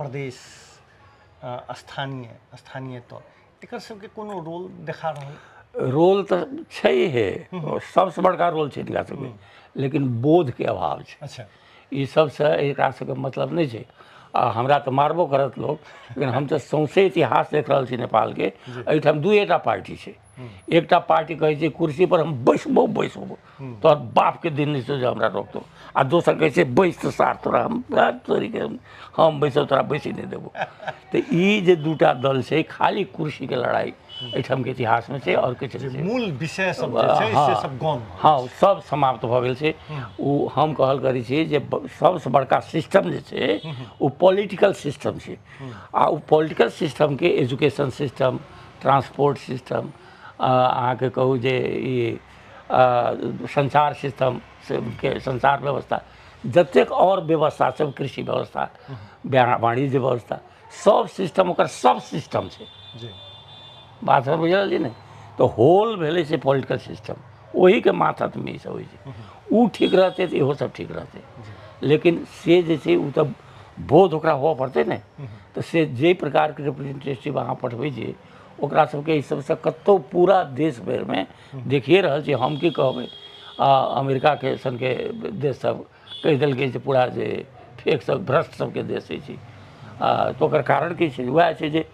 प्रदेश, स्थानीय स्थानीय तौर, एकर सबके कोनो रोल देखा रहल? रोल तऽ छैहे, सबसँ बड़का रोल छै हिनका सबके, लेकिन बोधके अभाव छै। ई सबसँ एकरा सबके मतलब नहि छै। आ हमरा तऽ मारबो करत लोक, लेकिन हम तऽ सौंसे इतिहास देख रहल छी नेपालके। एहिठाम दुएटा पार्टी छै। एकटा पार्टी कहै छै कुर्सी पर हम बैसबो बैसबो, तोहर बापके दिन नहि छौ जे हमरा रोकतौ। आ दोसर कहै छै बैस तऽ सार तोरा हम तोरीके हम बैसब, तोरा बैसै नहि देबो। तऽ ई जे दूटा दल छै, खाली कुर्सीके लड़ाइ एहिठामके इतिहासमे छै आओर किछु नहि छै। मूल विषय सब जे छै से सब गौण। हँ, सब समाप्त भऽ गेल छै। ओ हम कहल करै छी जे सबसँ बड़का सिस्टम जे छै ओ पॉलिटिकल सिस्टम छै। आ ओ पॉलिटिकल सिस्टमके एजुकेशन सिस्टम, ट्रांसपोर्ट सिस्टम, अहाँके कहू जे ई संचार सिस्टम के संचार व्यवस्था, जतेक आओर व्यवस्था सब, कृषि व्यवस्था, वाणिज्य व्यवस्था, सब सिस्टम ओकर सब सिस्टम छै। बात सब बुझलियै ने? तऽ होल भेलै से पॉलिटिकल सिस्टम, ओहीके माथतमे ईसब होइ छै। ओ ठीक रहतै तऽ इहो सब ठीक रहतै। लेकिन से जे छै ओ तऽ बोध ओकरा हुअ पड़तै ने। तऽ से जाहि प्रकारके रिप्रेजेंटेटिव अहाँ पठबै छियै, ओकरा सबके एहि सबसँ कतहु पूरा देश भरिमे देखिए रहल छी। हम की कहबै, अमेरिकाके सनके देश सब कहि देलकै जे पूरा जे फेक सब भ्रष्ट सबके देश अछि। तऽ ओकर कारण की छै? वएह छै जे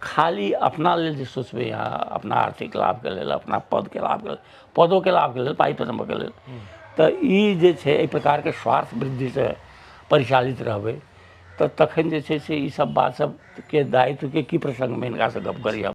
खाली अपना लेल जे सोचबै अहाँ, अपना आर्थिक लाभके लेल, अपना पदके लाभके लेल, पदोके लाभके लेल, पाइ पैसाके लेल, तऽ ई जे छै एहि प्रकारके स्वार्थ वृद्धिसँ परिचालित रहबै तऽ तखन जे छै से ई सब बात सबके दायित्वके की प्रसङ्गमे हिनकासँ गप करी हम।